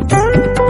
Thank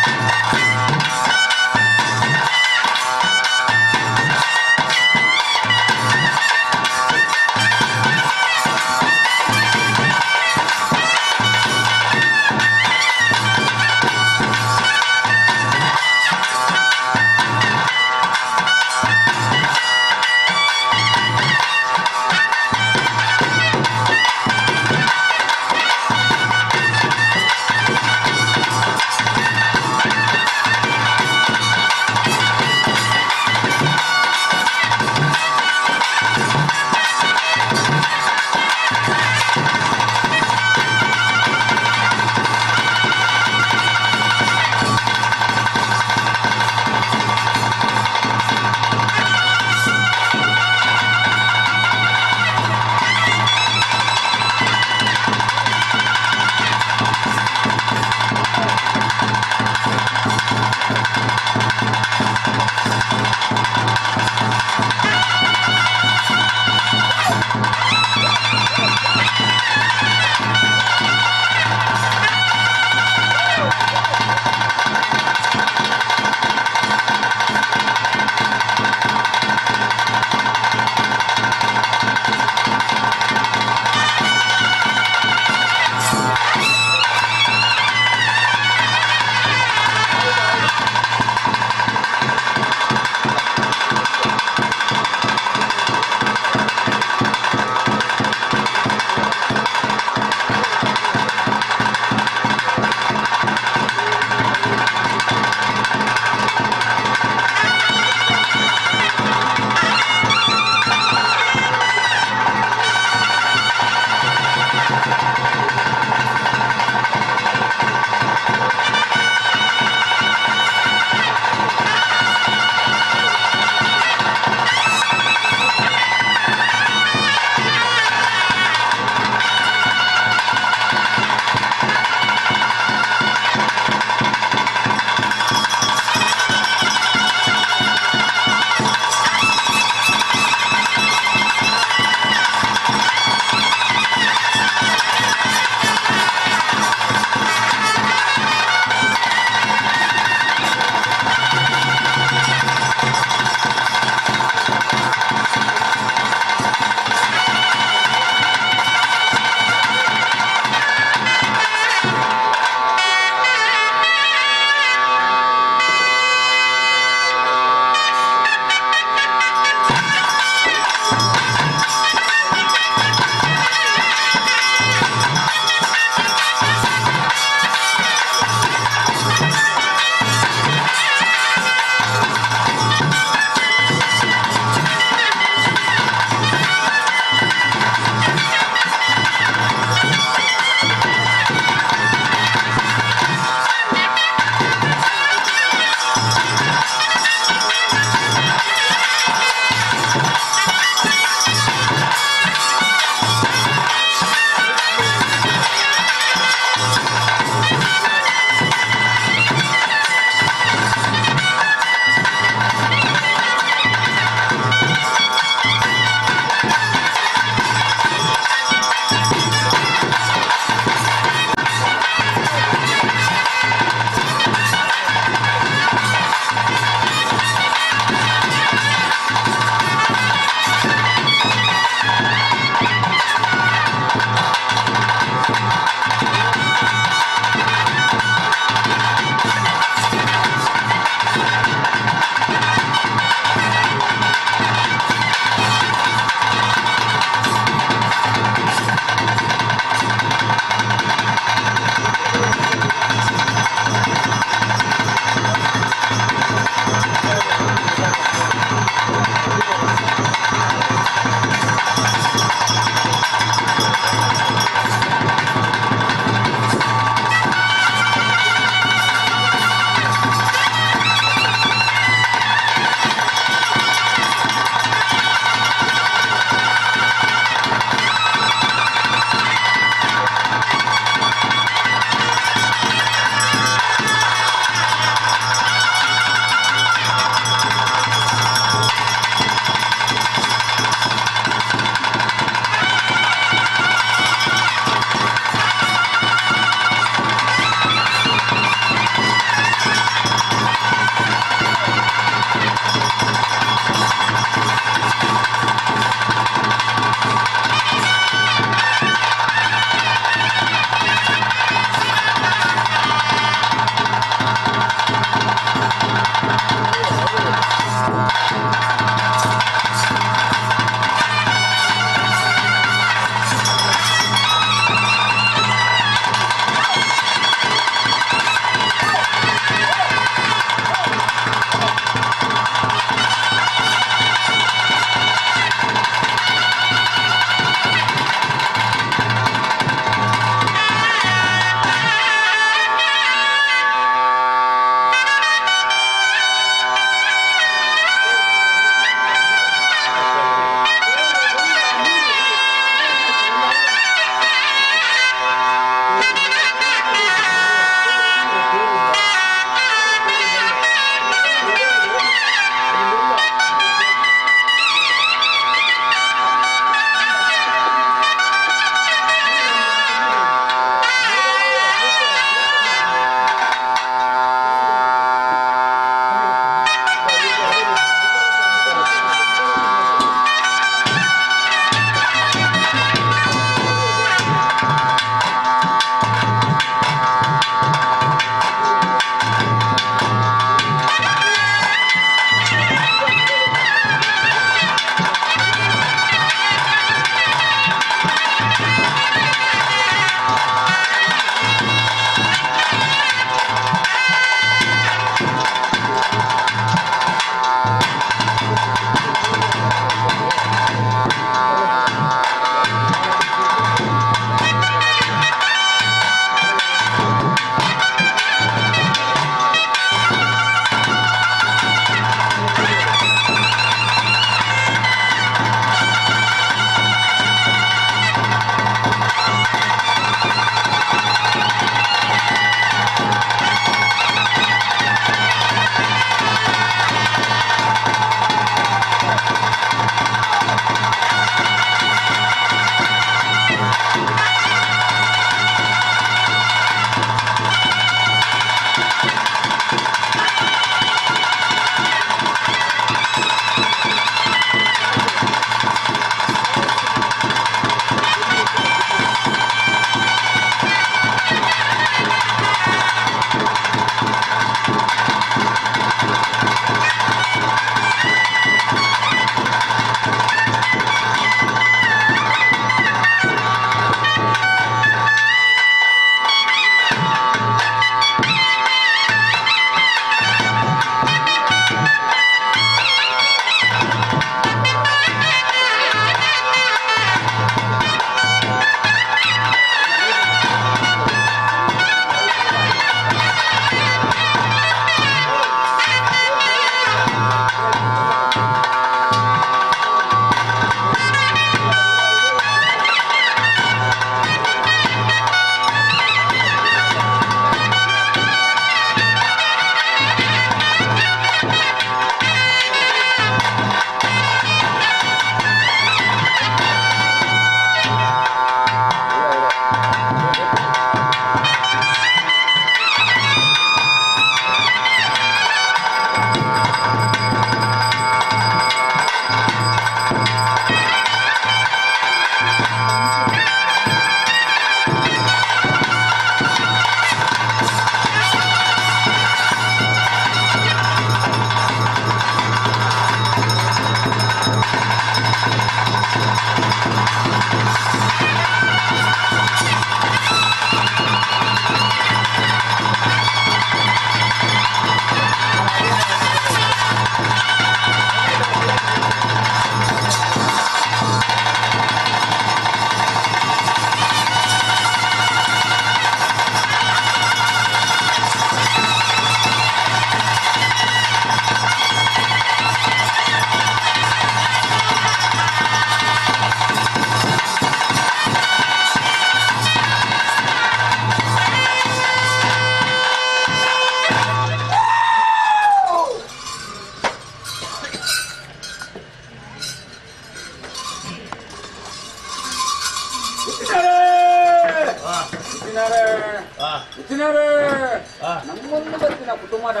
ನಮ್ಮೊಂದು ಬತ್ತಿನ ಕುಟುಂಬದ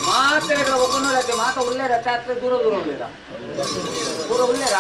ಮಾತೆಗಳ ಒಬ್ಬನೂರಕ್ಕೆ ಮಾತ ಉಲ್ಲೇರ ಚಾತ್ರೆ ದೂರ ದೂರ ಉಲ್ಲೇರ ದೂರ ಉಲ್ಲೇರ.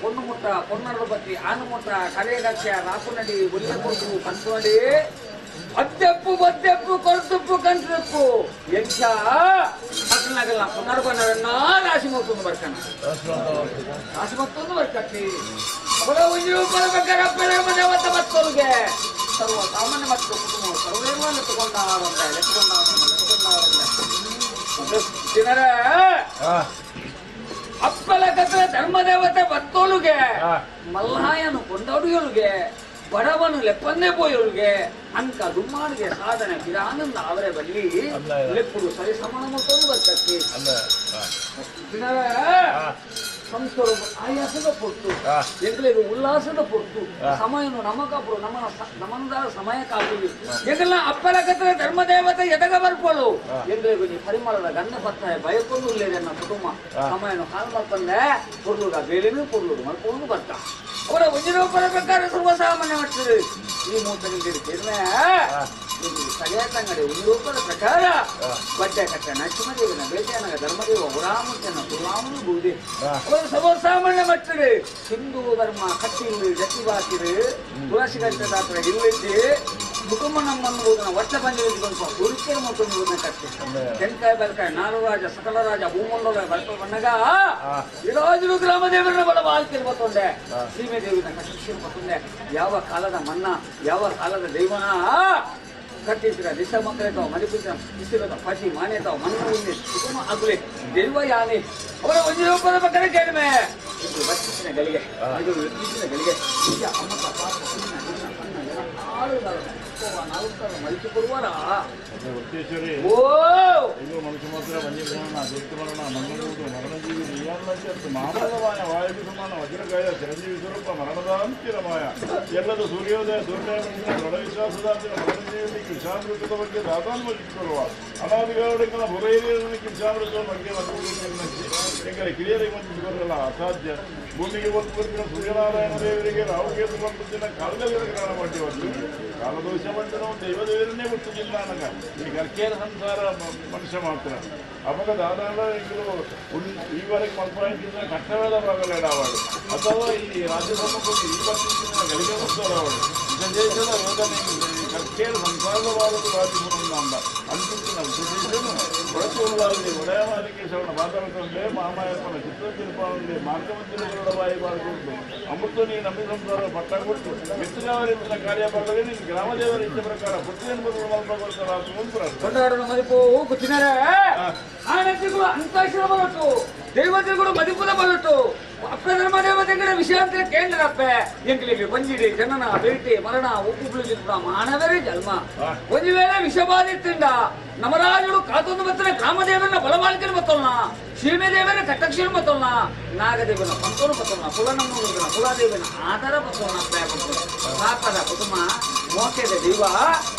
ಪೊಣ್ಣು ಮುಟ್ಟ ಪೊನ್ನರ ಬತ್ತಿ ಆನು ಮುಟ್ಟ ಕರೆಯಗಕ್ಷ ರಾಪುನಡಿ ಒಳ್ಳೆ ಕೊಟ್ಟು ಕಂತುನಡಿ ಬದ್ದೆಪ್ಪು ಬದ್ದೆಪ್ಪು ಕೊರತುಪ್ಪು ಕಂತುಪ್ಪು ಎಂಚ ಅಟ್ಲನಗಲ್ಲ ಪೊನ್ನರು ಬನ್ನರನ್ನ ರಾಶಿ ಮತ್ತೊಂದು ಬರ್ಕಣ ರಾಶಿ ಮತ್ತೊಂದು ಬರ್ಕತ್ತಿ ಅವರ ಉಯ್ಯು ಬರಬೇಕಾರ ಮನೆ ಮತ್ತೊಲ್ಗೆ ಸರ್ವ ಸಾಮಾನ್ಯ ಮತ್ತು ಕುಟುಂಬ ಸರ್ವೇರ್ವನ್ನು ತಗೊಂಡಾರಂತ ಎತ್ಕೊಂಡಾರಂತ ದಿನರ ಅಪ್ಪಲ ಕತ್ರ ಧರ್ಮದೇವತೆ ಬತ್ತೋಲುಗೆ ಮಲ್ಹಾಯನು ಕೊಂಡಾಡುಯೋಳುಗೆ ಬಡವನು ಲೆಪ್ಪನ್ನೇ ಪೋಯೋಳುಗೆ ಅಂಕ ದುಮ್ಮಾನಿಗೆ ಸಾಧನೆ ಬಿರಾನಂದ ಅವರೇ ಬಲ್ಲಿ ಲೆಪ್ಪುಡು ಸರಿ ಸಮಾನ ಮತ್ತೊಂದು ಬರ್ತಕ್ಕೆ ಸಂಸಾರ ಆಯಾಸದ ಪೊರ್ತು ಎಂಗ್ಲಿಗೆ ಉಲ್ಲಾಸದ ಪೊರ್ತು ಸಮಯನು ನಮಕಪುರು ನಮನ ನಮನದ ಸಮಯ ಕಾಪುವಿ ಎಂಗಲ್ನ ಅಪ್ಪಲ ಕತ್ರ ಧರ್ಮದೇವತೆ ಎದಗ ಬರ್ಪೋಳು ಎಂಗ್ಲಿಗೆ ನೀ ಪರಿಮಳದ ಗಂಧ ಪತ್ತ ಬಯಕೊಂಡು ಉಲ್ಲೇದನ್ನ ಕುಟುಂಬ ಸಮಯನು ಹಾಲು ಮಲ್ಪಂದೆ ಪೊರ್ಲುಗ ಬೇಲೆನೂ ಪೊರ್ಲುಗ ಮಲ್ಕೊಂಡು ಬರ್ತಾ ಅವರ ಒಂಜಿನ ಪ್ರಕಾರ ಸರ್ವಸಾಮಾನ್ಯ ಮಾಡ್ತದೆ. ಈ ಮೂತನಿಗೆ ಸರಿಯಾದ ತಂಗಡೆ ಒಂದು ರೂಪದ ಪ್ರಕಾರ ಬಡ್ಡೆ ಕಟ್ಟ ನರಸಿಂಹದೇವನ ಬೇಟೆಯನಗ ಧರ್ಮದೇವ ಉರಾಮುತ್ತನ ಕುಲಾಮನು ಬೂದೆ ಅವರು ಸರ್ವಸಾಮಾನ್ಯ ಮಾಡ್ತದೆ. ಹಿಂದೂ ಧರ್ಮ ಕಟ್ಟಿಲ್ಲು ಜತಿ ಬಾಕಿರು ತುಳಸಿ ಗಂಟೆ ಇಲ್ಲಿದ್ದಿ ಕುಟುಂಬ ನಮ್ಮನ್ನು ಒಟ್ಟ ಬಂದಿದ್ದು ಹುರುಕೆ ಮತ್ತು ಕಟ್ಟಿ ತೆಂಕಾಯಿ ಬಲ್ಕಾಯಿ ನಾರರಾಜ ಸಕಲರಾಜ ಭೂಮಂಡಲ ಬಲ್ಪ ಬಣ್ಣಗ ವಿರಾಜರು ಗ್ರಾಮದೇವರನ್ನ ಬಲ ಬಾಳ್ತಿರ್ ಬತ್ತೊಂಡೆ ಸೀಮೆ ದೇವಿನ ಕಟ್ಟಿಸಿರು ಬತ್ತೊಂಡೆ ಯಾವ ಕಾಲದ ಮನ್ನ ಯಾವ ಕಾಲದ ದೈವನ ಕಟ್ಟಿಸಿರ ದಿಶ ಮಕ್ಕಳಿತಾವ ಮಡಿಪಿಸಿದ ಬಿಸಿಲದ ಪಶಿ ಮಾನ್ಯತಾವ ಮಣ್ಣು ಉಂಡೆ ಕುಟುಂಬ ಅಗುಲೆ ದೈವ ಯಾನೆ ಅವರ ಒಂದು ರೂಪದ ಪಕ್ಕದ ಕೇಳಿಮೆ ಇದು ಬಚ್ಚಿನ ಗಳಿಗೆ ಇದು ಇತ್ತೀಚಿನ ಗಳಿಗೆ ಅಮ್ಮತ ಪಾಪ ಮಲಿಸಿಕೊಡುವರ ಓ ಮನುಷ್ಯ ವನ್ಯಗ್ರಹಣ ದುರ್ತಮರಣ ಮಂಗಳೂರು ಮರಣಜೀವಿ ಮಾನವಮಾಯ ವಾಯು ಸಮಾನ ವಜ್ರಕಾಯ ಚಿರಂಜೀವಿ ಸ್ವರೂಪ ಮರಣದಾಂತಿರಮಾಯ ಎಲ್ಲದ ಸೂರ್ಯೋದಯ ಸೂರ್ಯೋದಯ ದೃಢ ವಿಶ್ವಾಸದಾಂತಿರ ಮರಣಜೀವಿ ಕೃಷಾಮೃತದ ಬಗ್ಗೆ ದಾತಾನ್ವಯಿಸಿಕೊಳ್ಳುವ ಅನಾದಿಗಾರುಡಿಗಳ ಹೊರೆಯಲ್ಲಿ ಕೃಷಾಮೃತದ ಬಗ್ಗೆ ಎಂದರೆ ಕಿರಿಯರಿಗೆ ವಂಚಿಸಿಕೊಳ್ಳಲ್ಲ ಅಸಾಧ್ಯ. ಭೂಮಿಗೆ ಒಂದು ಸೂರ್ಯನಾರಾಯಣ ದೇವರಿಗೆ ರಾಹುಕೇತು ಬಂದಿನ ಕಾಲದಲ್ಲಿ ಗ್ರಹಣ ಮಾಡಿವತ್ತು ಕಾಲದೋಷ ಬಂದು ದೈವದೇವರನ್ನೇ ಗೊತ್ತಿಲ್ಲ ನನಗ ಈ ಗರ್ಕೇರ ಸಂಸಾರ ಮನುಷ್ಯ ಮಾತ್ರ ಅವಾಗ ದಾದಾಳ ಈವರೆಗೆ ಮಲ್ಪಾಯಿಸಿದ ಕರ್ತವ್ಯದ ಭಾಗಲೇಡಾವಾడు ಅಥವಾ ಈ ರಾಜ್ಯ ಸಮ್ಮುಖಕ್ಕೆ ಈ ಪಕ್ಷಿನ ಗಳಿಗೆ ವಸ್ತುವಾಡು ದೇಶದ ವೇದನೆ ಕರ್ಕೇರ ಸಂಸಾರದ ಭಾಗದ ರಾಜ್ಯ ಅಂತಿನ ವಿಶೇಷನು ಒಳಚೂರುಲಾಗಲಿ ಒಡೆಯಮಾಲಿಕೇಶವನ ಬಾತರಕೊಂಡೆ ಮಾಮಾಯಪ್ಪನ ಚಿತ್ರ ತಿರುಪಾವಂದೆ ಮಾರ್ಗಮಧ್ಯದ ಬಾಯಿ ಬಾರಕೊಂಡು ಅಮೃತ ನೀ ನಂಬಿ ಸಂಸಾರ ಪಟ್ಟ ಕೊಟ್ಟು ಮಿತ್ರವರಿನ ಕಾರ್ಯಭಾಗದಲ್ಲಿ ನಿನ್ನ ಗ್ರಾಮದೇವರ ಇಚ್ಛೆ ಪ್ರಕಾರ ಪುತ್ರಿಯನ್ನು ಕೊಂಡಾಡೋಣ ಮದಿಪು ಕೂತಿನಾರೆ ಆನಂದಿಗಳು ಅಂತಾಕ್ಷರ ಬರಟ್ಟು ದೇವತೆಗಳು ಮದಿಪುದ ಬರಟ್ಟು ಅಪ್ಪ ಧರ್ಮ ದೇವತೆಗಳ ವಿಷಯಾಂತರ ಕೇಂದ್ರಪ್ಪೆ ಎಂಕಲಿಗೆ ಬಂಜಿಡಿ ಜನನ ಬೇಟೆ ಮರಣ ಉಪ್ಪು ಬಿಳುಜಿನ ಮಾನವರೇ ಜನ್ಮ ಒಂದು ವೇಳೆ ವಿಷಬಾಧಿತ್ತಿಂದ ನಮರಾಜರು ಕಾತೊಂದು ಬತ್ತನ ಗ್ರಾಮದೇವರನ್ನ ಬಲವಾಳಿಕೆನ ಬತ್ತೋಣ ಸೀಮೆ ದೇವರ ಕಟ್ಟಕ್ಷರ ಬತ್ತೋಣ ನಾಗದೇವನ ಪಂತೋನು ಬತ್ತೋಣ ಕುಲನಮ್ಮನ ಕುಲದೇವನ ಆಧಾರ ಬತ್ತೋಣ ಪಾಪದ ಕುಟುಂಬ ಮೋಕೆದ ದೈವ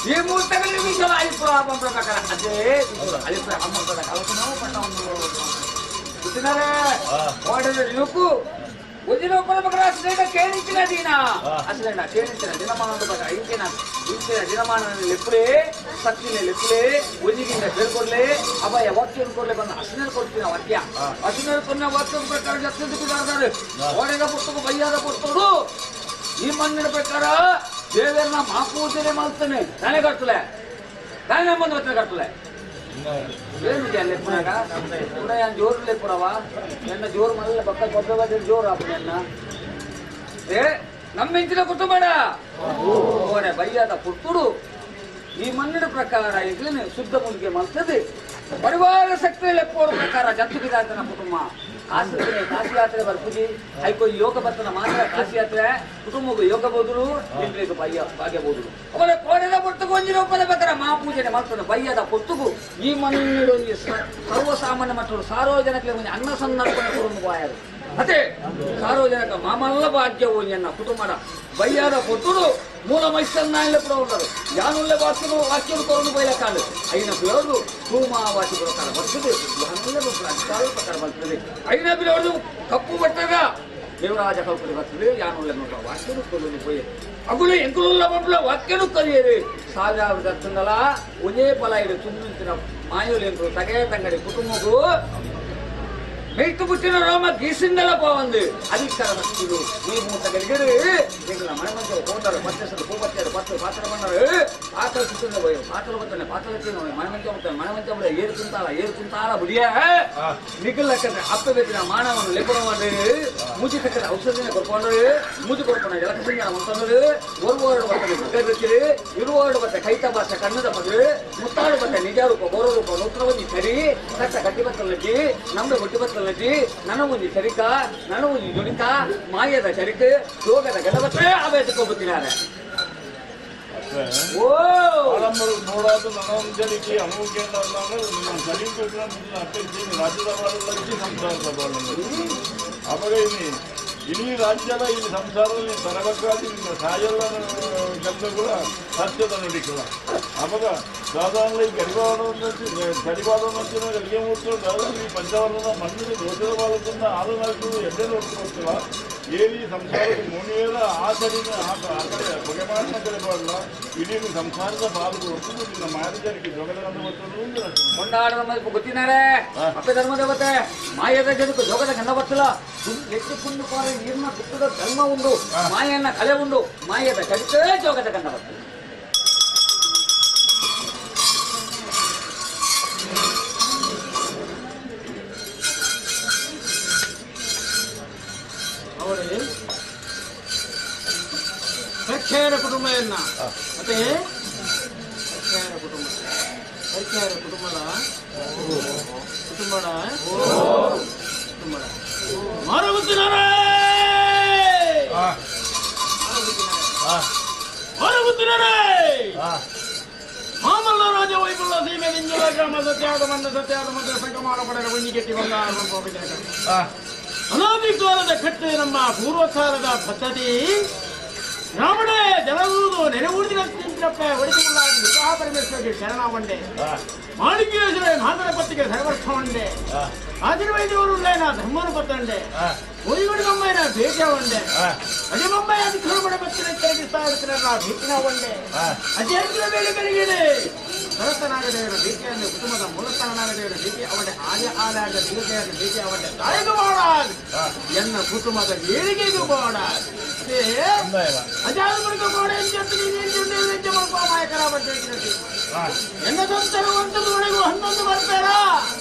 ಈ ಮೂರ್ತಗಳಲ್ಲಿ ವಿಷಯ ಅಲಿಪುರ ಪ್ರಕಾರ ಅದೇ ಅಲಿಪುರ ಅಮ್ಮದ ಕಲಕನೋ ಪಟ್ಟವನ್ನು ಗೊತ್ತಿದ್ದಾರೆ ಓಡದ ಯುವಕು ಒಂಜಿನ ಪರಮಕರ ಕೇಳಿಂಚಿನ ದಿನ ಅಸಲೇನ ಕೇಳಿಂಚಿನ ದಿನಮಾನ ಬಗ್ಗೆ ಇಂಚಿನ ಇಂಚಿನ ದಿನಮಾನ ಲೆಪ್ಪುಲೇ ಸತ್ತಿನ ಲೆಪ್ಪುಲೇ ಒಜಿಗಿಂದ ಬೇರ್ಕೊಡ್ಲೆ ಅಭಯ ವಾಕ್ಯ ಕೊಡ್ಲೆ ಬಂದ ಅಸನೇಲ್ ಕೊಡ್ತೀನ ವಾಕ್ಯ ಅಸನೇಲ್ ಕೊನ್ನ ವಾಕ್ಯ ಪ್ರಕಾರ ಜತ್ತಿದ್ದಾರೆ ಓಡೆದ ಪುಸ್ತಕ ಬಯ್ಯಾದ ಪುಸ್ತಕರು ಈ ಮಣ್ಣಿನ ಪ್ರಕಾರ ದೇವರನ್ನ ಮಾಪೂಜನೆ ಮಾಡ್ತಾನೆ ನಾನೇ ಕಟ್ತಲೆ ನಾನೇ ಬಂದು ಹತ್ರ ಕಟ್ತಲೆ ಏನು ಲೆಪ್ಪುನಾಗ ಪುನಃ ಜೋರು ಲೆಪ್ಪುನವ ನನ್ನ ಜೋರು ಮಲ್ಲ ಪಕ್ಕ ಕೊಬ್ಬೆ ಬದ ಜೋರು ಆಪು ನನ್ನ ಏ ನಮ್ಮಿಂಚಿನ ಕುಟುಂಬಡ ಓಡೆ ಬಯ್ಯಾದ ಪುಟ್ಟುಡು ಈ ಮಣ್ಣಿನ ಪ್ರಕಾರ ಈಗಲೇ ಶುದ್ಧ ಮುನಿಗೆ ಮಾಡ್ತದೆ ಪರಿವಾರ ಶಕ್ತಿ ಲೆಪ್ಪೋಡು ಪ್ರಕಾರ ಜತ್ತು ಬಿದಾತನ ಕುಟುಂಬ ಕಾಶಿ ಕಾಶಿ ಯಾತ್ರೆ ಬರ್ಪುಜಿ ಐಕೋ ಯೋಗ ಬರ್ತನ ಮಾತ್ರ ಕಾಶಿ ಯಾತ್ರೆ ಕುಟುಂಬಕ್ಕೆ ಯೋಗ ಬೋದರು ಇಂದ್ರಿಗೆ ಬಯ್ಯ ಭಾಗ್ಯ ಬೋದರು ಅವರ ಕೋಡೆದ ಪುರ್ತುಗು ಒಂಜಿ ರೂಪದ ಪ್ರಕಾರ ಮಹಾಪೂಜನೆ ಮಾಡ್ತಾನೆ ಬಯ್ಯದ ಪುರ್ತುಗು ಈ ಮಣ್ಣಿಡೊಂಜಿ ಸರ್ವಸಾಮಾನ್ಯ ಮತ್ತು ಸಾರ್ವಜನಿಕ ಒಂಜಿ ಅನ್ನ ಸಂದರ್ಭ ಕುಟುಂಬ ಬಾಯರು ಅದೇ ಸಾರ್ವಜನಿಕ ಮಾಮಲ್ಲ ಭಾಗ್ಯವು ಎನ್ನ ಕುಟುಂಬದ ಬಯ್ಯಾದ ಪುರ್ತುಡು ಮೂಲ ಮೈಸನ್ನಾಯಲ್ಲ ಕೂಡ ಉన్నారు ಯಾನುಳ್ಳೆ ವಾಕ್ಯನು ವಾಕ್ಯನು ಕೊರನು ಬಯಲಕ್ಕಾಲು ಐನ ಪಿಲೋದು ತೂಮಾವಾಸಿ ಪ್ರಕಾರ ಬರ್ತದೆ ಯಾನುಳ್ಳೆ ಅಧಿಕಾರ ಪ್ರಕಾರ ಬರ್ತದೆ ಐನ ಪಿಲೋದು ಕಪ್ಪು ಬಟ್ಟದ ದೇವರಾಜ ಕಲ್ಪನೆ ಬರ್ತದೆ ಯಾನುಳ್ಳೆ ನೋಡ ವಾಕ್ಯನು ಕೊರನು ಪೋಯೆ ಅಗುಲು ಎಂಕುಲುಲ್ಲ ಬಂಡ್ಲ ವಾಕ್ಯನು ಕಲಿಯರು ಸಾವಿರಾರು ದತ್ತಂದಲ ಒಂದೇ ಫಲ ಇಡು ತುಂಬಿನ ಮಾಯೋಲಿ ಎಂಕುಲು ತಗೆ ತಂಗಡಿ ಕುಟುಂಬಕ್ಕೂ ಮೇಯ್ತು ಬುಟ್ಟಿನ ರೋಮ ಗೀಸಿಂದಲ ಪೋವಂದು ಅಧಿಕಾರ ಶಕ್ತಿಲು ಈ ಮೂತ ಗಡಿಗರು ಎಂಕುಲ ಮನೆ ಮಂಚ ಹೋದರು ಪತ್ತೆಸಲು ಪೂಪತ್ತೆರು ಪತ್ತು ಪಾತ್ರ ಬಂದರು ಪಾತ್ರ ಸುತ್ತಿನ ಹೋಯ್ ಪಾತ್ರ ಬತ್ತಾನೆ ಪಾತ್ರ ಮನೆ ಮಂಚ ಬರ್ತಾನೆ ಮನೆ ಮಂಚ ಬಿಡ ಏರು ಕುಂತಾಳ ಏರು ಕುಂತಾಳ ಬುಡಿಯ ನಿಗಲಕ್ಕಂದ್ರೆ ಅಪ್ಪ ಬೇಕಿನ ಮಾನವನು ಲೆಪ್ಪಣ ಮಾಡಿ ಮೂಜಿ ತಕ್ಕದ ಔಷಧಿನ ಕೊಡ್ಕೊಂಡ್ರು ಮೂಜಿ ಕೊಡ್ಕೊಂಡ ಎಲಕ ಮಂತಂದ್ರು ಒರುವಾರು ಬರ್ತಾನೆ ಮಗದಿರಿ ಇರುವಾರು ಬತ್ತೆ ಕೈತ ಭಾಷೆ ಕಣ್ಣದ ಮಗಳು ಮುತ್ತಾಡು ಬತ್ತೆ ನಿಜ ರೂಪ ಗೋರ ರೂಪ ನೂತ್ರವಂಜಿ ಸರಿ ಕಟ್ಟ ಗಟ್ಟಿ ಬತ್ತಲಜ್ಜಿ ನಮ್ಮ ಗೊಟ್ಟಿ ಬತ್ತಲಜ್ಜಿ ನನಗೊಂಜಿ ಚರಿಕ ನನಗೊಂಜಿ ಜುಣಿಕ ಮಾಯದ ಚರಿಕೆ ಯೋಗದ ಗಡಬತ್ತೆ ಆವೇಶಕ್ಕೊಬ್ಬತ್ತಿದ್ದಾರೆ ಓ ನೋಡಾದ ನನೊಂಜಲಿಕ್ಕೆ ಅನುಕೇಂದ್ರ ರಾಜ್ಯದ ಬಾಳಲ್ಲಿ ಸಂಸಾರದ ಬಾಳಲ್ಲಿ ಅವಾಗ ಇಲ್ಲಿ ಇಡೀ ರಾಜ್ಯದ ಈ ಸಂಸಾರದಲ್ಲಿ ತರಬೇಕಾದ ನಿಮ್ಮ ಸಾಯಲ್ಲ ಶಬ್ದ ಕೂಡ ಸತ್ಯದ ನುಡಿಕಲ್ಲ. ಅವಾಗ ಸಾಧಾರಣ ಈ ಗಡಿಬಾರವನ್ನು ಗಡಿಬಾರವನ್ನು ಗಡಿಗೆ ಮೂರ್ತಿ ದಾದಾನ ಈ ಪಂಚವರ್ಣದ ಮಣ್ಣಿನ ದೋಷದ ಬಾಲದನ್ನು ಆರು ನಾಲ್ಕು ಎಡ್ಡೆ ನೋಡ್ಕೊಳ್ತಲ್ಲ ಏರಿ ಸಂಸಾರದ ಮುನಿಯರ ಆ ಸರಿನ ಆ ಕಡೆ ಹೊಗೆ ಮಾಡಿನ ಕಡೆ ಬಾಳಲ್ಲ ಇಡೀ ಸಂಸಾರದ ಬಾಲು ಹೊರತು ನಿನ್ನ ಮಾಯದ ಜೋಗದ ಕೊಂಡಾಡದ ಮಲ್ಪ ಗೊತ್ತಿನಾರೆ ಅಪ್ಪೆ ಧರ್ಮದೇವತೆ ಮಾಯದ ಜನಕ್ಕೆ ಜೋಗದ ಗಂಧ ಬರ್ತಲ್ಲ ಎಟ್ಟು ಕುಂದು ಕೋರ ನೀರಿನ ಗುಟ್ಟದ ಧರ್ಮ ಉಂಡು ಮಾಯನ್ನ ಕಲೆ ಉಂಡು ಮಾಯದ ಕಡಿತೇ ಜೋಗದ ಗಂಧ ಬರ್ತದೆ. ಅವರೇ ಸಖ್ಯರ ಕುಟುಂಬ ಮತ್ತೆ ಸಖ್ಯರ ಕುಟುಂಬ ಸಖ್ಯರ ಕುಟುಂಬದ ಕುಟುಂಬದ ಕುಟುಂಬದ ಮಾರುಗುತ್ತಿನಾರೇ ಮಾರುಗುತ್ತಿನಾರೇ ಮಾಮಲ್ಲ ರಾಜ ವೈಪುಲ್ಲ ಸೀಮೆ ದಿಂಜಲ ಗ್ರಾಮ ಸತ್ಯಾದ ಮಂದ ಸತ್ಯಾದ ಮಂದ ಸಂಗಮಾನ ಪಡೆದ ಒಂಜಿಗೆಟ್ಟಿ ಬಂದ ಅನಾದಿಕಾಲದ ಕಟ್ಟೆ ನಮ್ಮ ಪೂರ್ವಕಾಲದ ಪದ್ಧತಿ. ರಾಮಣೇ ಜನರೂದು ನೆರೆಊರಿನ ತಿಂತ್ರಪ್ಪ ಒಡಿತುಳ್ಳಾಗಿ ವಿವಾಹ ಪರಮೇಶ್ವರಿಗೆ ಶರಣ ಒಂಡೆ ಮಾಣಿಕ್యేಶ್ವರ ಮಾಂಗಲ ಪತ್ತಿಗೆ ಸರ್ವರ್ಥ ಒಂಡೆ ಆದಿರ್ವೈದ್ಯವರು ಧರ್ಮನು ಪತ್ತಂಡೆ ಒಯ್ಗುಡಿ ಬೊಮ್ಮೈನ ಭೇಟ ಒಂಡೆ ಅಜಿ ಬೊಮ್ಮೈ ಅಧಿಕಾರ ಪಡೆ ಪತ್ತಿನ ತಿರುಗಿಸ್ತಾ ಇರ್ತಿರಲ್ಲ ಭೇಟಿನ ಒಂಡೆ ಅಜೇಂದ್ರ ಬೇರೆ ಬೆಳಗಿದೆ ಭರತನಾಗದೇವರು ಭೀತಿಯನ್ನು ಕುಟುಂಬದ ಮೂಲಸ್ಥಾನನಾಗದೇವರು ಭೀತಿ ಅವಡೆ ಆರ್ಯ ಆಲಾಗ ದೇವತೆಯನ್ನು ಭೀತಿ ಅವಡೆ ತಾಯಿಗೂ ಬಾಡ ಎನ್ನ ಕುಟುಂಬದ ಏಳಿಗೆಗೂ ಬಾಡ ಅಜಾದ ಗೋಡೆ ಎನ್ನ ಸಂಸ್ಥೆ ಒಂದೊಳಗೂ 11 ಬರ್ತಾರ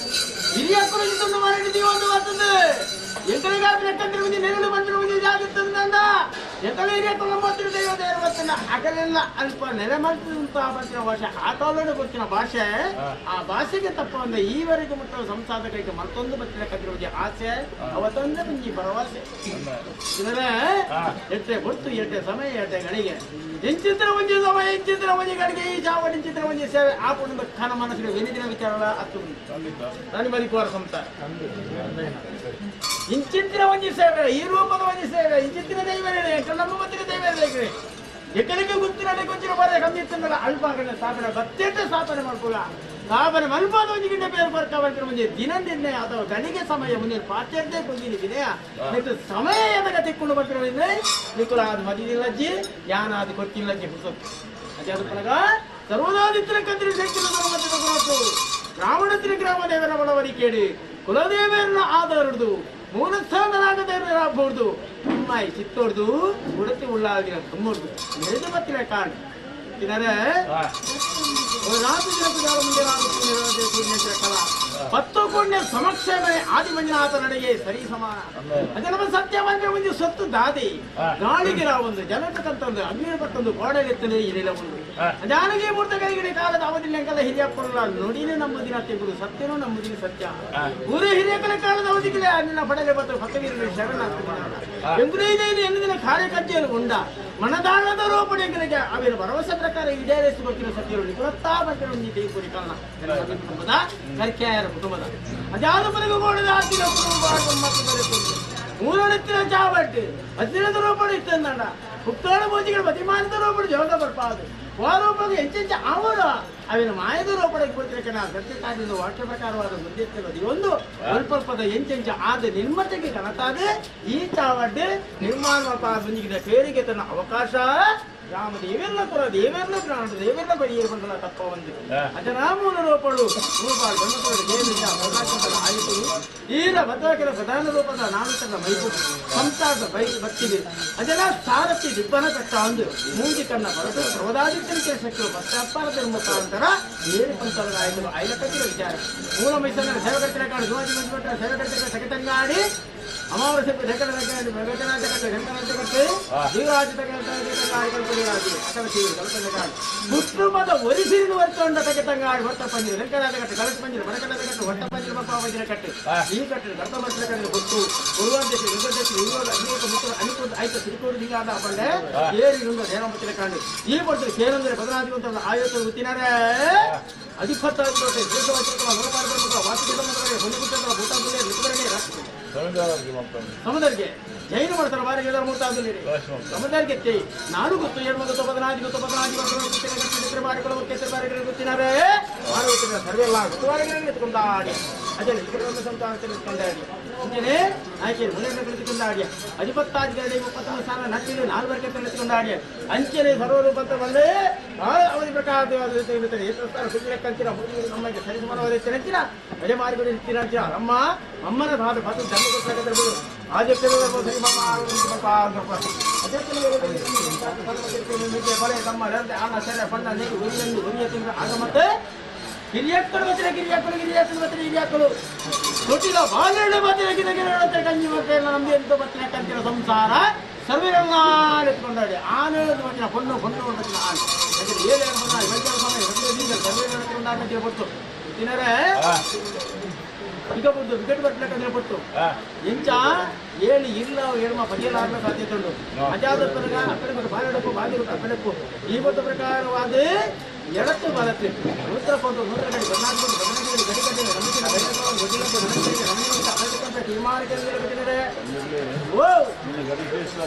ಹಿರಿಯ ಕುರಿತು ಮರಣಿದ್ದೀವಿ ಒಂದು ಬರ್ತದೆ ಎಂಕಲಿಗಾದ್ರೆ ಕಂದಿರುವುದು ನೆರಳು ಬಂದಿರುವುದು ಜಾಗುತ್ತಂದ ಎಂಕಲ ಹಿರಿಯ ಕುಲಂಬತ್ತಿನ ದೈವದ ಇರುವತ್ತನ್ನ ಅಗಲೆಲ್ಲ ಅಲ್ಪ ನೆಲೆ ಮಾಡ್ತಿದ್ದಂತ ಬರ್ತಿನ ಭಾಷೆ ಆಟೋಲೋಡು ಗೊತ್ತಿನ ಭಾಷೆ ಆ ಭಾಷೆಗೆ ತಪ್ಪ ಒಂದು ಈವರೆಗೂ ಮುಟ್ಟುವ ಸಂಸಾಧಕರಿಗೆ ಮತ್ತೊಂದು ಬತ್ತಿನ ಕಂದಿರುವುದು ಆಸೆ ಅವತ್ತೊಂದೇ ಬಂಜಿ ಭರವಸೆ ಇದರ ಎಟ್ಟೆ ಗೊತ್ತು ಎಟ್ಟೆ ಸಮಯ ಎಟ್ಟೆ ಗಳಿಗೆ ಎಂಚಿತ್ರ ಒಂಜಿ ಸಮಯ ಎಂಚಿತ್ರ ಒಂಜಿ ಗಳಿಗೆ ಈ ಜಾವ ಎಂಚಿತ್ರ ಒಂಜಿ ಸೇವೆ ಆ ಪುಣ್ಯದ ಖಾನ ಮನಸ್ಸಿಗೆ ವೆನಿದಿನ ವಿಚಾರ ಅತ್ತು ನಾನು ಬದುಕುವಾರ ಸಂಸಾರ ಇಂಚಿಂತಿನ ಒಂಜಿ ಸೇವೆ ಈ ರೂಪದ ಒಂಜಿ ಸೇವೆ ಇಂಚಿಂತಿನ ದೈವರೇ ನಮ್ಮ ಬತ್ತಿನ ದೈವರೇ ಎಕಲಿಗೆ ಗುತ್ತಿನ ಗೊಂಚಿನ ಬರ ಕಮ್ಮಿ ಇತ್ತಂದಲ್ಲ ಅಲ್ಪ ಸ್ಥಾಪನೆ ಬತ್ತೆಟ್ಟ ಸ್ಥಾಪನೆ ಮಾಡ್ಕೊಲ್ಲ ಸ್ಥಾಪನೆ ಮಲ್ಪಾದ ಒಂಜಿ ಗಿಂಡ ಬೇರೆ ಬರ್ಕ ಬರ್ಪಿನ ಮುಂದೆ ದಿನ ನಿರ್ಣಯ ಅಥವಾ ಗಣಿಗೆ ಸಮಯ ಮುಂದೆ ಪಾತ್ಯದ್ದೇ ಕೊಂದಿನಿ ದಿನಯ ಮತ್ತು ಸಮಯ ಎದಗ ತಿಕ್ಕೊಂಡು ಬರ್ಪಿನ ನಿಕುಲ ಅದು ಮದಿದಿಲ್ಲಜ್ಜಿ ಯಾನಾದು ಕೊಟ್ಟಿಲ್ಲಜ್ಜಿ ಹುಸತ್ತು ಅದೇ ಅದು ಪನಗ ಸರ್ವದಾದಿತ್ತರ ಕಂತ್ರಿ ಶಕ್ತಿನ ಗುರುತು ಬ್ರಾಹ್ಮಣತಿನ ಗ್ರಾಮ ದೇವರ ಬಡವರಿ ಕೇಳಿ ಕುಲದೇವರನ್ನ ಆಧಾರದು ಮೂಲಸ್ಥಾನರಾಗದೇವರಾಗಬಹುದು ಅಮ್ಮಾಯಿ ಚಿತ್ತೋಡ್ದು ಉಡತಿ ಉಳ್ಳಾದಿನ ತುಂಬೊಡ್ದು ನೆರೆದು ಬತ್ತಿನ ಕಾಣು ತಿನ್ನರೆ ಪತ್ತು ಪುಣ್ಯ ಸಮಕ್ಷಮೆ ಆದಿಮಂಜುನಾಥ ನಡೆಗೆ ಸರಿ ಸಮಾನ. ಅದೇ ನಮ್ಮ ಸತ್ಯ ಬಂದ್ರೆ ಒಂದು ಸೊತ್ತು ದಾದಿ ಗಾಳಿಗೆ ಒಂದು ಜನಕ್ಕಂತಂದು ಅಗ್ನಿ ಬತ್ತೊಂದು ಗೋಡೆಲೆತ್ತಲೇ ಇರಲಿಲ್ಲ ಒಂದು ಜಾನಗಿ ಮೂರ್ತ ಕೈಗಡೆ ಕಾಲದ ಅವಧಿಲ್ಲಂಕಲ್ಲ ಹಿರಿಯಪ್ಪಲ್ಲ ನುಡಿನೇ ನಮ್ಮದಿನ ತೆಗುದು ಸತ್ಯನೂ ನಮ್ಮದಿನ ಸತ್ಯ ಊರೇ ಹಿರಿಯಕಲ ಕಾಲದ ಅವಧಿಗಿಲ್ಲ ನಿನ್ನ ಪಡಲೆ ಬತ್ತು ಪತ್ತವೀರರು ಶರಣ ಎಂಗುದೇ ಎನ್ನಿನ ಕಾರ್ಯಕಜ್ಜೆಯನ್ನು ಉಂಡ ಮನದಾನದ ರೂಪಣೆಗಳಿಗೆ ಅವರ ಭರವಸೆ ಪ್ರಕಾರ ಈಡೇರಿಸಿಕೊಟ್ಟಿನ ಸತ್ಯರು ನಿಕುಲತ್ತಾ ಬಂದಿರೋ ನೀತಿ ಕಾರಣ ಕುಟುಂಬದ ಕರ್ಕೆಯರ ಕುಟುಂಬದ ಅದಾದ ಬರೆಗುಗೋಡದ ಆತಿನ ಕುಟುಂಬ ಮೂರೊಡತ್ತಿನ ಚಾವಟ್ಟಿ ಹದಿನೈದು ರೂಪಾಯಿ ಇತ್ತಂದ ಹುಕ್ಕಾಡ ಪೂಜೆಗಳು ಬತಿಮಾನದ ರೂಪಡು ಜೋಗ ಬರ್ಪಾದು ವಾರೂಪದ ಹೆಚ್ಚೆಚ್ಚು ಅವರು ಅವಿನ ಮಾಯದ ರೂಪಡಕ್ಕೆ ಗೊತ್ತಿರಕಣ ಸತ್ಯಕಾರ್ಯದ ವಾಕ್ಯ ಪ್ರಕಾರವಾದ ಮುಂದಿತ್ತಿರೋದು ಒಂದು ಅಲ್ಪಲ್ಪದ ಎಂಚೆಂಚು ಆದ ನಿರ್ಮತೆಗೆ ಕನತಾದ ಈ ಚಾವಡ್ಡೆ ನಿರ್ಮಾಣ ಮುಂದಿನ ಪೇರಿಗೆ ತನ್ನ ಅವಕಾಶ ರಾಮ ದೇವೆಲ್ಲ ಕೊರ ದೇವೆಲ್ಲ ಪ್ರಾಣ ದೇವೆಲ್ಲ ಬರಿಯೇ ಬಂದಲ್ಲ ತಪ್ಪ ಒಂದು ಅಜರಾಮೂಲ ರೂಪಳು ರೂಪಾಳು ಬ್ರಹ್ಮತೋಡು ದೇವಿಯ ಪ್ರಕಾಶದ ಆಯಿತು ಈರ ಭದ್ರಾಕಿನ ಪ್ರಧಾನ ರೂಪದ ನಾನು ತನ್ನ ಮೈಪು ಸಂಸಾರದ ಬೈ ಭಕ್ತಿಗೆ ಅಜನ ಸಾರಥಿ ದಿಬ್ಬನ ಕಟ್ಟ ಅಂದು ಮೂಗಿ ಕಣ್ಣ ಬರತು ಸರ್ವದಾದಿತ್ಯನಿಗೆ ಶಕ್ತಿ ಪಶ್ಚಾತ್ತಾರ ಮುಖಾಂತರ ಏರು ಪಂಥದ ಆಯಿತು ಐಲಕತ್ತಿನ ವಿಚಾರ ಮೂಲ ಮೈಸೂರಿನ ಸೇವಕರ್ತಿನ ಕಾಡು ಶಿವಾಜಿ ಮಂಜುಭಟ್ರ ಸೇವಕರ್ತಿನ ಸೆಕೆತಂಗಾಡಿ ಅಮಾವಾಸ್ಯೆ ಕುಟುಂಬದ ಒರಿಸಿರಿನ ಹೊರತೊಂಡ ತಗೆತಂಗಾಡಿ ಹೊತ್ತ ಪಂಜಿರ ವೆಂಕಟರಾಜ ಕಟ್ಟೆ ಕಳಸ ಪಂಜಿರ ಬಡಕಟ ಕಟ್ಟು ಹೊಟ್ಟ ಪಂಜಿರ ಬಪ್ಪ ಪಂಜಿರ ಕಟ್ಟೆ ಈ ಕಟ್ಟೆ ದತ್ತ ಮಂತ್ರ ಕಟ್ಟೆ ಹೊತ್ತು ಗುರುವಾದೇಶ ವೆಂಕಟೇಶ ಇರುವಾಗ ಅನೇಕ ಮುತ್ತ ಅನುಕೂಲ ಆಯ್ತು ತಿರುಕೋಡು ಹಿಂಗಾದ ಪಂಡೆ ಏರಿ ನುಂಗ ಧೇನ ಕಾಂಡು ಈ ಪಡ್ತು ಸೇರಂದ್ರೆ ಬದಲಾದಿವಂತ ಆಯೋತ ಗೊತ್ತಿನಾರೆ ಅಧಿಪತ್ತಾಗಿ ಸಮುದರಿಗೆ ಜೈನ ಮಾಡ್ತಾರೆ ಬಾರಿ ಎಲ್ಲರ ಮೂರ್ತಾದಲ್ಲಿ ಸಮುದರಿಗೆ ತೇ ನಾನು ಗೊತ್ತು ಏಳು ಗೊತ್ತು ಬದನಾಜಿ ಗೊತ್ತು ಬದನಾಜಿ ಬಾರಿಗಳು ಗೊತ್ತಿನಾರೆ ಮಾರು ಸರ್ವೆಲ್ಲ ಗೊತ್ತು ಬಾರಿಗಳನ್ನು ಎತ್ಕೊಂಡಾಡಿ ಅದೇ ಸಂತಾನ ಎತ್ಕೊಂಡಾಡಿ ಅಂಜನೆ ಆಕೆ ಮುನೇನ ಕಳಿಸಿಕೊಂಡಾಡಿ ಅಧಿಪತ್ತಾಜಿ 33 ಸಾವಿರ ನಟ್ಟಿಲು 4 ವರ್ಗ ಎತ್ಕೊಂಡಾಡಿ ಅಂಚನೆ ಸರ್ವರೂಪ ಅಂತ ಬಂದೆ ಅವಧಿ ಪ್ರಕಾರ ಕಂಚಿನ ನಮಗೆ ಸರಿಸಮಾನವಾದ ಅಂಚಿನ ಅದೇ ಮಾರಿಗಳು ಇರ್ತೀರ ಅಂಚಿನ ಅಮ್ಮ ಅಮ್ಮನ ಭಾದ ಭಾತು ಧರ್ಮ ಕೊಟ್ಟಾಗ ಮತ್ತೆ ಗಿರಿಯಾಕ್ಕಳು ಬತ್ತಿರ ಗಿರಿಯಾಕ್ಕಳು ಗಿರಿಯಾಕ್ಕಳು ಬತ್ತಿರ ಹಿರಿಯಾಕ್ಕಳು ತೊಟ್ಟಿಲ ಬಾಳೆಹಣ್ಣು ಬತ್ತಿರ ಗಿಡ ಕಂಜಿ ಮಕ್ಕಳ ನಮ್ದು ಎಂತ ಬತ್ತಿನ ಕಂಚಿನ ಸಂಸಾರ ಸರ್ವೆಲ್ಲ ಎತ್ಕೊಂಡಾಡಿ ಆನೆ ಬತ್ತಿನ ಹೊಣ್ಣು ಹೊಣ್ಣು ಬತ್ತಿನ ಆನೆ ಯಾಕಂದ್ರೆ ಏಳು ಸರ್ವೆ ಕೊಡ್ತು ತಿನ್ನರೆ ಈಗ ಬಂದು ವಿಕೆಟ್ ಬರ್ಬೇಕಂದ್ರೆ ಕೊಟ್ಟು ಎಂಚ ಏಳು ಇಲ್ಲ ಏಳುಮ ಪದಿಯಲಾರಲ ಸಾಧ್ಯತೆ ಉಂಟು ಅಜಾದ ಪ್ರಕಾರ ಅಕ್ಕಡೆ ಬಾಳೆಡಕ್ಕು ಬಾಗಿಲು ಅಕ್ಕಡೆಕ್ಕು ಈ ಒಂದು ಪ್ರಕಾರವಾದ ಎಡತ್ತು ಬಲತ್ತೆ ನೂತ್ರ ಕೊಂಡು ನೂತ್ರ ಕಡೆ ಬದಲಾಗಿ ಬದಲಾಗಿ ಗಡಿ ಕಡೆ ನಮಿಸಿನ ಗಡಿ ತೀರ್ಮಾನಕ್ಕೆ ಓ ನಿನ್ನ ಗಡಿ ಶ್ರೇಷ್ಠ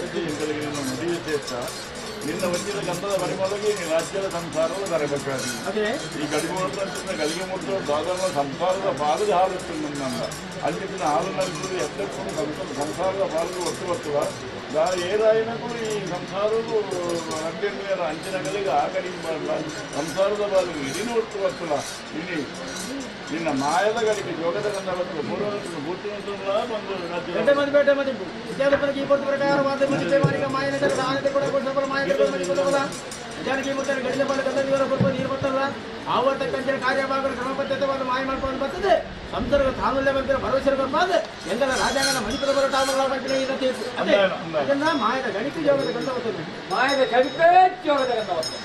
ನಿನ್ನ ವಜ್ರದ ಗಂಧದ ಪರಿಮಳಗೆ ಈ ರಾಜ್ಯದ ಸಂಸಾರವು ತರಬೇಕಾಗಿ ಈ ಗಡಿಮೂರ್ತ ಗಲಿಗೆ ಮೂರ್ತ ದಾದನ ಸಂಸಾರದ ಪಾಲದ ಹಾಲು ನನ್ನ ಅಂಚಿನ ಹಾಲು ನಲ್ಲಿದ್ದು ಎತ್ತಕ್ಕೂ ಸಂಸಾರದ ಪಾಲು ಒಟ್ಟು ಬರ್ತದ ಏರಾಯಿನಕ್ಕೂ ಈ ಸಂಸಾರವು ರಂಗೇರ ಅಂಚಿನ ಗಲಿಗೆ ಆ ಗಡಿಗೆ ಬರಲ್ಲ ಸಂಸಾರದ ಬಾಲಿಗೆ ಇಡೀ ಒಟ್ಟು ಬರ್ತಲ್ಲ ಇಲ್ಲಿ ನಿನ್ನ ಮಾಯದ ಗಡಿಗೆ ಜೋಗದ ಗಂಧ ಬರ್ತದೆ ಪೂರ್ವ ಭೂತಿನ ಬಂದು ಜಾನಕಿ ಮುತ್ತಾರೆ ಗಡಿಲೆ ಬಾಳ ಗಂಧ ಕೊಲ್ಪ ನೀರು ಬರ್ತಲ್ಲ ಆವರ್ತಕ್ಕಂಚಿನ ಕಾರ್ಯಭಾಗಗಳು ಕ್ರಮಬದ್ಧತೆಯನ್ನು ಮಾಯ ಮಾಡ್ಕೊಂಡು ಬರ್ತದೆ ಸಂಸರ್ಗ ತಾನುಲ್ಲೇ ಬಂದಿರೋ ಭರವಸೆ ಬರ್ಬಾರ್ದು ಎಂದಲ್ಲ ರಾಜಾಂಗನ ಮಣಿಪುರ ಬರೋ ಟಾಮಲ್ಲ ಬಂದಿರೋ ಇದನ್ನ ತೀರ್ಪು ಅದೇ ಅದನ್ನ ಮಾಯದ ಗಣಿಕೆ ಜೋಗದ ಗಂಧ ಬರ್ತದೆ ಮಾಯದ ಗಣಿಕೆ ಜೋಗದ ಗಂಧ ಬರ್ತದೆ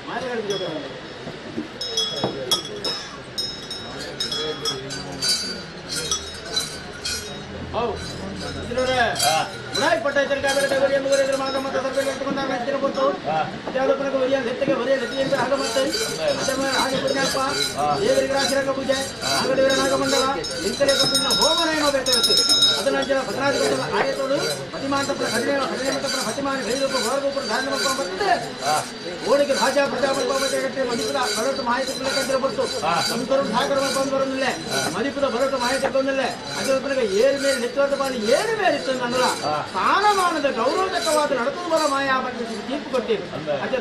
ಮಾಯದ ಗಣಿಕೆ ಜೋಗದ ಗಂಧ. ಹೌದು ಅಜಾದಪ್ಪನಗ ಒರಿಯ ನೆತ್ತಗೆ ಒರಿಯ ನೆತ್ತಿಯಿಂದ ಆಗ ಮಾಡ್ತಾರೆ ಹಾಗೆ ಪುಣ್ಯಪ್ಪ ದೇವರಿಗೆ ರಾಶಿರಂಗ ಪೂಜೆ ನಾಗದೇವರ ನಾಗಮಂಡಲ ಇಂತಲೇ ಕೊಟ್ಟಿನ ಹೋಮನ ಏನೋ ಬೇಕಾಗುತ್ತೆ ಅದನ್ನ ಜನ ಭದ್ರಾಧಿಪತಿ ಆಯತೋಡು ಪತಿಮಾಂತಪುರ ಹದಿನೇಳು ಹದಿನೇಳು ಪತಿಮಾನ ಭೈರೂಪ ಹೊರಗೂಪುರ ಧಾರಣ ಮಾಡ್ಕೊಂಡು ಬರ್ತದೆ ಓಡಿಗೆ ರಾಜ ಪ್ರಜಾಪತಿ ಮದಿಪುರ ಬರೋಟು ಮಾಹಿತಿ ಕಂಡಿರ ಬರ್ತು ಸಂತರು ಸಾಗರ ಬಂದು ಬರೋದಿಲ್ಲ ಮದಿಪುರ ಬರೋಟು ಮಾಹಿತಿ ಬಂದಿಲ್ಲ ಅದರ ಏಳು ಮೇಲೆ ನೆತ್ತುವಂತ ಬಾರಿ ಏಳು ಮೇಲೆ ಇತ್ತು ಅನ್ನಲ್ಲ ಸ್ಥಾನಮಾನದ ಗೌರವತಕ್ಕವಾದ ನಡತದ ಬರ ಮಾಯಾ ಬಗ್ಗೆ ತೀರ್ಪು ಕೊಟ್ಟಿರು ಅದೇ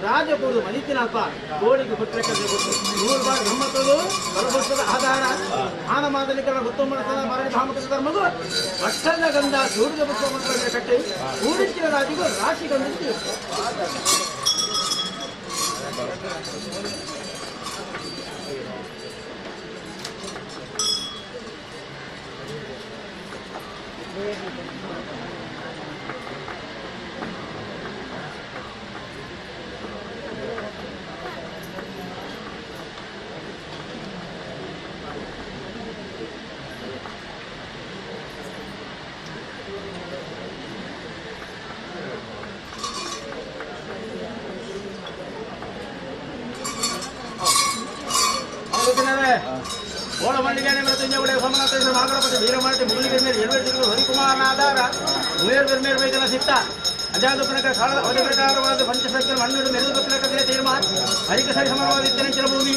ರಾಜ ಕೂಡು ಮದಿತಿನಪ್ಪ ಕೋಡಿಗೆ ಕೊಟ್ಟರೆ 100 ಬಾರಿ ನಮ್ಮಕ್ಕಳು ಬಲಪುಸ್ತದ ಆಧಾರ ಸ್ಥಾನಮಾನದಲ್ಲಿ ಉತ್ತಮ ಮರಳಿ ಭಾಮಕೃತ ಧರ್ಮಗೂ ಭಟ್ಟನ ಗಂಧ ಸೂರ್ಯ ಪುಸ್ತಕ ಕಟ್ಟಿ ಊರಿನ ರಾಜಿಗೂ ರಾಶಿ ಗಂಧ. ಹರಿಕುಮಾರನಾದಾರ ಮೇರ್ ಸಿತ್ತ ಅಜಾದ ಕಾಲದ ಅವಧಿ ಪ್ರಕಾರವಾದ ಪಂಚಸತ್ಯ ಮಣ್ಣು ಮೆರುದು ಪತ್ರಕತೆ ತೀರ್ಮಾನ ಹರಿಕ ಸರಿ ಸಮಾನವಾದ ಇತ್ತನೆಂಚಿನ ಭೂಮಿ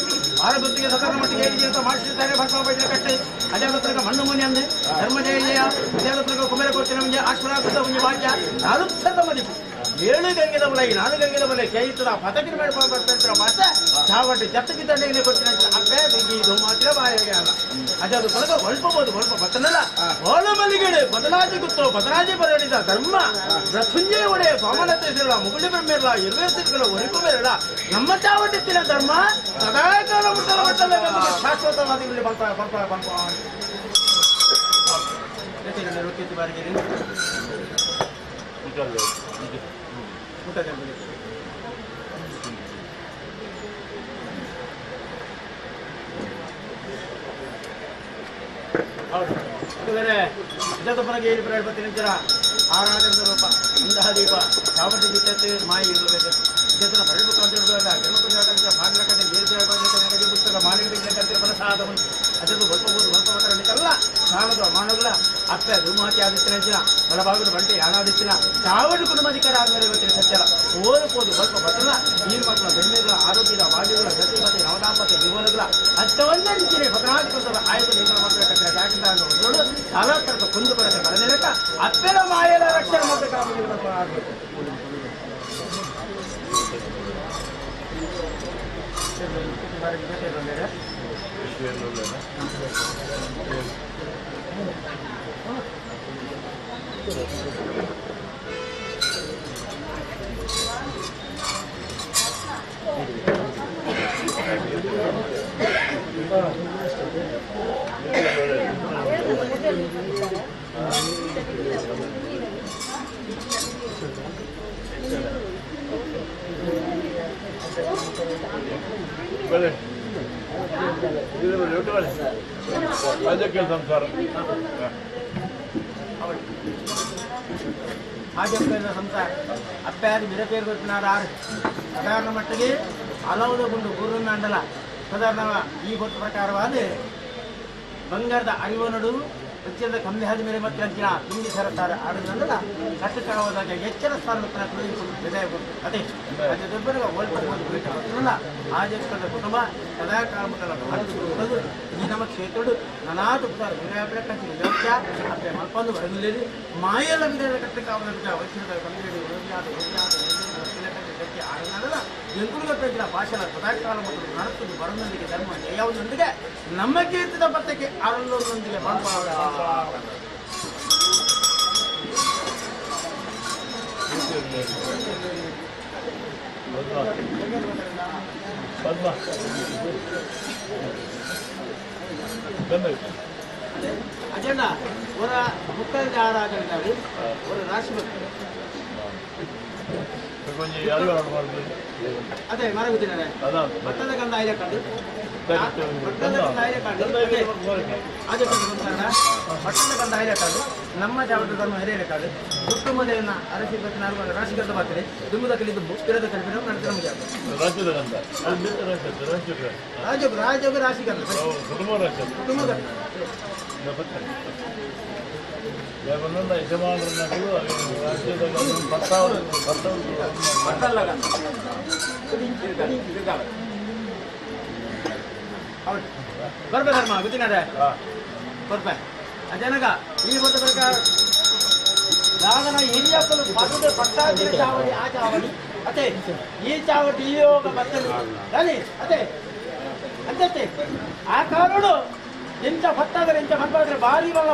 ಆರಬುದ್ಧಿಗೆ ಸತತ ಮಟ್ಟಿಗೆ ಜೀವಿತ ಮಾಡಿಸುತ್ತಾರೆ ಭಟ್ಟ ಬೈದ ಕಟ್ಟೆ ಅಜಾದ ಮಣ್ಣು ಮುನಿ ಅಂದೆ ಧರ್ಮ ಜಯ ಅಜಾದ ಕುಮಾರ ಕೊಟ್ಟಿನ ಮುಂಜೆ ಆಶ್ವರಾಕೃತ ಮುಂಜೆ ಭಾಗ್ಯ ನಾರುತ್ಸದ ಮದಿಪು ಏಳು ಗಂಗೆದ ಬಲ ನಾರು ಗಂಗೆದ ಬಲ ಕೇಳಿತದ ಪತಕಿನ ಮೇಲೆ ಬರ್ತಾ ಭಾಷೆ ಚಾವಟಿ ಜತ್ತಕ್ಕೆ ದಂಡೆಗೆ ಕೊಟ್ಟಿನ ಅಪ್ಪೆ ಬಿಗಿ ಇದು ಮಾತ್ರ ಬಾಯಿಗೆ ಅಲ್ಲ ಅಜಾದು ಕೊಳಗ ಒಲ್ಪಬಹುದು ಒಲ್ಪ ಬತ್ತನಲ್ಲ ಓಲ ಮಲ್ಲಿಗೆಳು ಬದಲಾಜಿ ಗುತ್ತೋ ಬದಲಾಜಿ ಬರಡಿದ ಧರ್ಮ ಮೃತ್ಯುಂಜಯ ಒಡೆಯ ಸೋಮನತೇಶ್ವರ ಮುಗುಳಿ ಬ್ರಹ್ಮೇರಲ ಇರುವೇಶ್ವರಗಳ ಒರಿಕುಮೇರಲ ನಮ್ಮ ಚಾವಟಿತ್ತಿನ ಧರ್ಮ ಸದಾಕಾಲ ಮುಟ್ಟಲ ಮಟ್ಟಲ ಶಾಶ್ವತವಾದ ಇಲ್ಲಿ ಬಂಪ ಬಂಪ ಬಂಪ ಬಾರಿಗೆ ಊಟ ಹೌದು ಬೇರೆ ಏಳು ಪ್ರಯತ್ನ ಆರಾಧನದ ರೂಪ ಇಂತಹ ದೀಪ ಚಾವಟಿ ಬಿತ್ತತೆ ಮಾಯಿ ಇರಬೇಕು ಇದನ್ನ ಬರಬೇಕು ಅಂತ ಹೇಳುವಾಗ ಪುಸ್ತಕ ಮಾಲಿಕ ಪ್ರಸಾದ ಅದನ್ನು ಒಲ್ಪಬಹುದು ಒಲ್ಪ ಸಾಲದ ಮಾನಗಳ ಅಪ್ಪೆ ಧೂಮಹತಿ ಆದಿತ್ಯನ ಬಲಭಾಗದ ಬಂಟೆ ಯಾನಾದಿತ್ಯನ ಚಾವಡಿ ಕುಟುಂಬಾಧಿಕಾರ ಆದ್ಮೇಲೆ ಇವತ್ತಿನ ಸತ್ಯಲ್ಲ ಓದಬಹುದು ಸ್ವಲ್ಪ ಬದಲ ನೀರು ಮಕ್ಕಳ ಬೆಣ್ಣೆಗಳ ಆರೋಗ್ಯದ ವಾಯುಗಳ ಗತಿ ಮತ್ತು ನವದಾಂಪತ್ಯ ಜೀವನಗಳ ಅಷ್ಟೊಂದೇ ಭದ್ರಾಧಿಪತಿ ಆಯುಧ ನೇಮನ ಮಾತ್ರ ಕಟ್ಟಡ ಸಾಲ ಕುಂದು ಕೊರತೆ ಬರಲಿಲ್ಲ ಅಪ್ಪೆನ ಮಾಯದ ರಕ್ಷಣೆ ಮಾಡಬೇಕು. ಸಂಸಾರ ಅಪ್ಪಾದಿ ಮಿರಪೇರು ಕೊಟ್ಟಿನಾರು ಸಾಧಾರಣ ಮಟ್ಟಿಗೆ ಹಲವು ಗುಂಡು ಗುರುನ ಅಂಡಲ ಸಾಧಾರಣ ಈ ಗೊತ್ತ ಪ್ರಕಾರವಾದ ಬಂಗಾರದ ಅರಿವನಡು ಹೆಚ್ಚಿದ ಕಮ್ಮಿ ಹಾದಿ ಮೇಲೆ ಮತ್ತು ಅಂಚಿನ ತುಂಗಿ ಸರತಾರೆ ಆಡುವುದಲ್ಲ ಕಟ್ಟುಕಾಣುವುದಾಗ ಎಚ್ಚರ ಸ್ಥಾನ ಅದೇ ಅದೇ ದೊಡ್ಡ ಒಲ್ಪ ಆಜಕ್ಕದ ಕುಟುಂಬ ಸದಾಕಾಲ ಭಾರತ ಈ ನಮ್ಮ ಕ್ಷೇತ್ರಡು ನಾನಾ ತುಪ್ಪಾರ ಅಪ್ಪೆ ಮಲ್ಪಂದು ಬರಲಿಲ್ಲ ಮಾಯಲ ವಿಧದ ಕಟ್ಟುಕಾವದ ವಚನದ ಎಂಕುಲುಗಟ್ಟಿನ ಭಾಷಣ ಸದಾಕಾಲ ಮತ್ತು ನಡತದ್ದು ಬರನೊಂದಿಗೆ ಧರ್ಮ ಜಯವುದೊಂದಿಗೆ ನಮ್ಮ ಕೀರ್ತಿದ ಪತ್ತಕ್ಕೆ ಅರಳೊಂದಿಗೆ ಅಜಣ್ಣ ಅವರ ಮುಕ್ಕದ ಆರಾಧನೆ ಅವರ ರಾಶಿ ಭಕ್ತರು. ಒಂಜಿ ಯಾರು ಮಾಡ್ಬೋದು. ಅದೇ ಮರ ಗೊತ್ತಿದ್ದಾರೆ. ಅದ. ಭತ್ತದ ಕಂದ ಐದ ಕಂಡು, ಭತ್ತದ ಕಂದ ಐದ ಕಂಡು, ಅದೇ. ಅದೇ ಭಟ್ಟದ ಕಂದ ಐದ ಕಾಡು, ನಮ್ಮ ಚಾವಟ ಧರ್ಮ ಹಿರಿಯರ ಕಾಡು, ಕುಟುಂಬದ ಅರಸಿ ನಾಲ್ಕು ರಾಶಿಗಂಧ ಬಾತ್ರೆ ದುಂಬುದ ಕಲಿ ದುಂಬು ಪಿರದ ಕಲಿ ಪಿರ ನಡತರ ಮುಗಿಯಾಗ. ರಾಜ್ಯದ ಗಂಧ ಅದು ರಾಜ್ಯ ರಾಜ್ಯ. ರಾಜೋಗ ರಾಜೋಗ ರಾಶಿಗಂಧ. ಕುಟುಂಬ ರಾಜ್ಯ. ಕುಟುಂಬದ. ಯಾಕಂದ್ರೆ ಯಜಮಾನರನ್ನಗಳು ರಾಜ್ಯದ ಭತ್ತ ಭತ್ತ. ಬಟ್ಟಲ್ಲ ಗಂಧ ಇದು. ಹೌದು, ಬರ್ಬೆ ಧರ್ಮ ಗೊತ್ತಿನಾರೆ. ಬರ್ಬೆ ಅಜನಗ ಈ ಒಂದು ಪ್ರಕಾರ ದಾದನ ಹಿರಿಯಕ್ಕಲು ಪದದ ಪಟ್ಟಾಭಿಷೇಕ ಚಾವಡಿ, ಆ ಚಾವಡಿ ಅದೇ ಈ ಚಾವಡಿ ಈ ಯೋಗ ಬರ್ತದೆ ಅದೇ ಅದೇ ಅಂತೆ. ಆ ಕಾರಣ ಎಂತ ಭತ್ತಾದರೆ ಎಂತ ಭಟ್ಟಾದ್ರೆ ಭಾರಿ ಬಲ.